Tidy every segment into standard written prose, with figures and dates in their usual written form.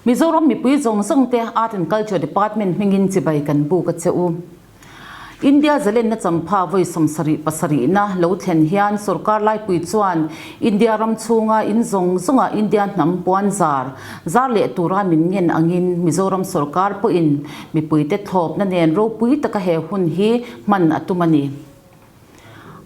Mizoram mipui zawng zawng te Art and Culture Department hmingin chibai kan buk a che u. India zalenna champha vawi 70 pasarihna lo thlen hian sorkar laipui chuan India ram chhunga in zawng zawnga India hnam puan zar zar leh tura min ngen angin Mizoram sorkar pawhin mipuite thlawpna nen ropui taka he hun hi hman a tum a ni.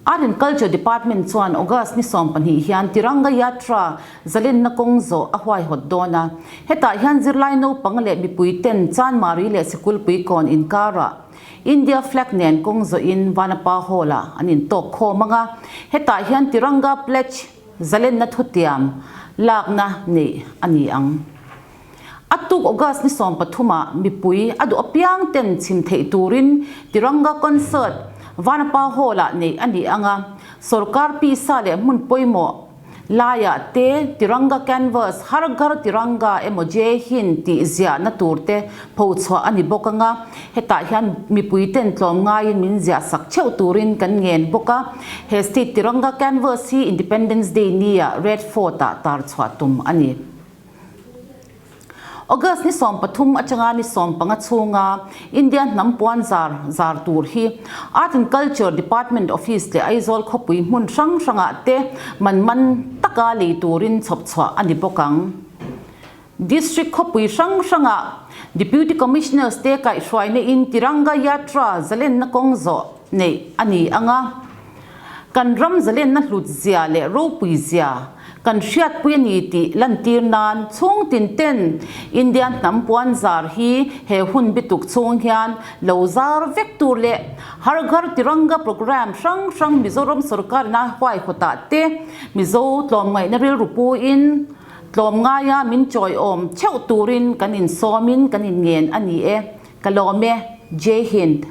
Art and Culture Department chuan August ni 12 hian Tiranga Yatra zalenna kawng zawh a huaihawt dawn a. Hetah hian zirlai naupang leh mipui ten Chanmari leh Sikulpui kawn inkarah India flag nen kawng zawhin Vanapa Hall-ah an intawk khawm ang a. Hetah hian Tiranga Pledge zalenna thutiam lakna neih a ni ang. A tuk August ni 13 ah mipui a duh apiang ten chhim theih turin Tiranga Concert Vanapa Hall ah neih a ni ang a, sorkar pisa leh hmun pawimawh laiah te Tiranga Canvas, Har Ghar Tiranga emaw Jai Hind tih ziahna tur te phochhuah a ni bawk ang a, hetah hian mipui ten tlawm ngaiin min ziah sak theuh turin kan ngen bawk a, he state Tiranga Canvas hi Independence Day ni ah Red Fort ah tar chhuah tum a ni. August ni 13 atanga ni 15 chhunga India hnam puan zar zar tur hi Art and Culture Department Office leh Aizawl khawpui hmun hrang hrangah te man man taka lei turin chhawp chhuah a ni bawk ang. District khawpui hrang hrangah Deputy Commissioners te kaihhruaina in Tiranga Yatra zalenna kawng zawh neih a ni ang a. Kan ram zalenna hlut zia leh ropui zia kan hriatpui a ni tih lantir nan chhung tin ten India hnam puan zar hi he hun bituk chhung hian lo zar vek tur leh Har Ghar Tiranga programme hrang hrang Mizoram sorkarina huaihawtah te Mizo tlawmngaihna rilru puin tlawmngaia min chawiawm theuh turin kan insawmin kan inngen a ni e. Ka lawm e. Jai Hind.